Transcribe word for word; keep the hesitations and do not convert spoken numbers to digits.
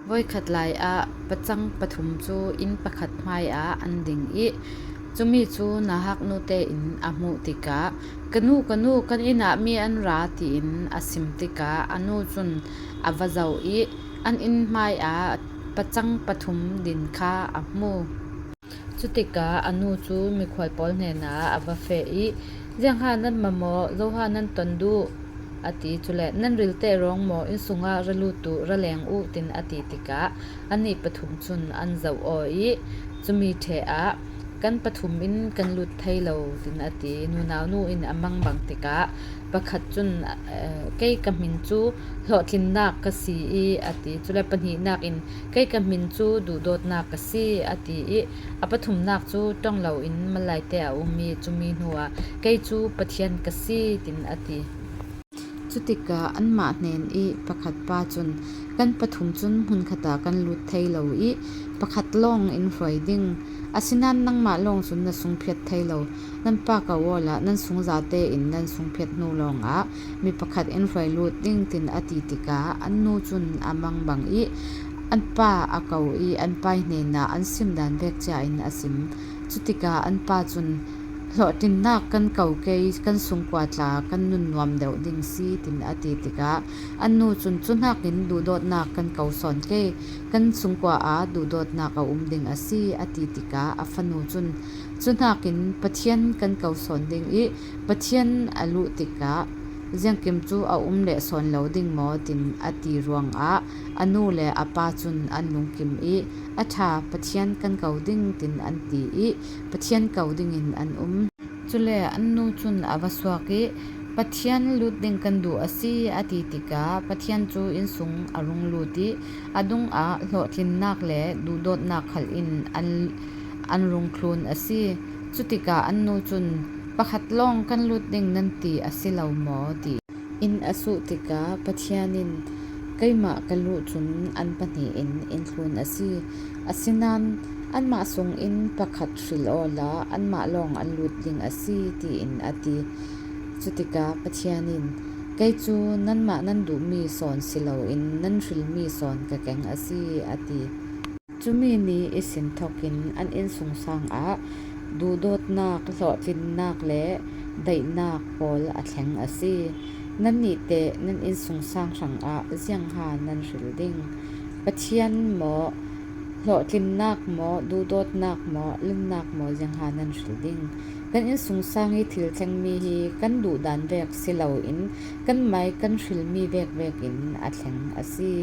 Voikhat lai-ah pacang pathum cu inn pakhat hmaiah an ding i cumi cu nauhaknu tein a hmuh tikah, "Ka nu, ka nu, kan inn ah mi an ra," tiin a sim tikah a nu cun a va zoh i an inn hmaiah pacang pathum din kha a hmu. Cutikah a nu cu mikhual pawl hnenah a va feh i, "Ziangha nan ma maw? Zoha nan ton duh?" a ti. Cule, "Nan rilte rawng maw? Inn sungah ra lut uh, ra leng uh," tin a ti tikah annih pathum cun an zoh aw i cumi ṭheh ah, "Kan pathum in kan lut thei lo," tin a ti. Nunau nu in a mangbang tikah pakhat cun, "Eh, kei ka hmin cu hlawhtlinnak ka si i," a ti. Cule pahnihnak in, "Kei ka hmin cu duhdawtnak ka si," a ti i a pathumnak cu ṭong loin malaite a um i cumi hnuah, "Kei cu Pathian ka si," tin a ti. Cutikah anmah hnen i pakhat pa cun, "Kan pathum cun hmunkhat ah kan lut thei lo i pakhat lawng in hruai ding. Asinain nangmah lawng cun na sungphiat thei lo. Nan pa ko awla nan sungzate in nan sungphiat hnu lawngah mi pakhat in hruai lut ding," tin a ti tikah an nu cun a mangbang i an pa a ko i an pa hnenah an sim dan vek cia in a sim. Cutikah an pa cun, "Hlawhtlinnak kan ko kei, kan sungkua tla kan nun nuam deuh ding si," tin a ti tikah an nu cun, "Cu hnakin duhdawtnak kan ko sawn kei, kan sungkua ah duhdawtnak a um ding a si," a ti tikah a fanu cun, "Cu hnakin Pathian kan ko sawn ding i Pathian a luh tikah ziangkim cu a um leh sawn lo ding maw?" tin a ti ruangah a nu le a pa cun an lungkim i, "A ṭha, Pathian kan ko ding," tin an ti i Pathian ko dingin an um. Cule an nu cun a va suak i, "Pathian lut ding kan duh a si," a ti tikah Pathian cu inn sung a rung lut i a dungah hlawhtlinnak le duhdawtnak khal in an, an rung thlun a si. Cutikah an nu cun, "Pakhat lawng kan lut ding nan ti a si lo maw?" ti in a sut tikah Pathian in, "Keimah ka luh cun an pahnih in in thlun a si. Asinain anmah sungin pakhat hril awla anmah lawng an lut ding a si," tiin a ti. Cutikah Pathian in, "Kei cu nanmah nan duhmi sawn si loin nan hrilmi sawn ka keng a si," a ti. Cumi ni ihsin thokin an innsungsang ah duhdawtnak, hlawhtlinnak le daihnak pawl a thleng a si. Nannih teh nan innsungsang hrangah ziangha nan hril ding? Pathian maw, hlawhtlinnak maw, duhdawtnak maw, lennak maw, ziangha nan hril ding? Kan innsungsang i thil thlengmi hi kan duh dan vek si loin kanmah i kan hrilmi vekvek in a thleng a si.